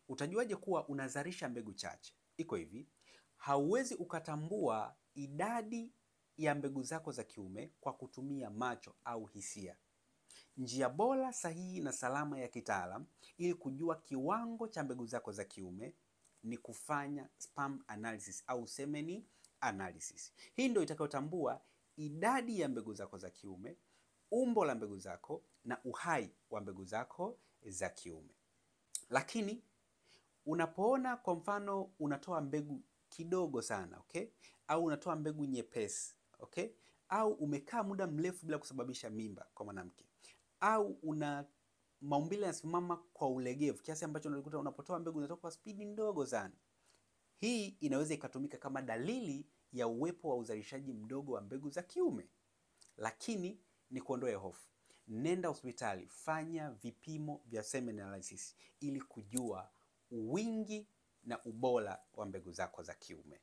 Utajuaje kuwa unazalisha mbegu chache? Iko hivi, hauwezi ukatambua idadi ya mbegu zako za kiume kwa kutumia macho au hisia. Njia bora, sahihi na salama ya kitaalam ili kujua kiwango cha mbegu zako za kiume ni kufanya sperm analysis au semen analysis. Hii ndio itakayotambua idadi ya mbegu zako za kiume, umbo la mbegu zako na uhai wa mbegu zako za kiume. Lakini unapoona kwa mfano unatoa mbegu kidogo sana, okay? Au unatoa mbegu nyepesi, okay? Au umekaa muda mrefu bila kusababisha mimba kwa mwanamke, au una maumbile yanasimama kwa ulegevu kiasi ambacho unakuta unapotoa mbegu inatoka kwa spidi ndogo sana. Hii inaweza ikatumika kama dalili ya uwepo wa uzalishaji mdogo wa mbegu za kiume. Lakini ni kuondoe hofu, nenda hospitali, fanya vipimo vya semen analysis ili kujua wingi na ubora wa mbegu zako za kiume.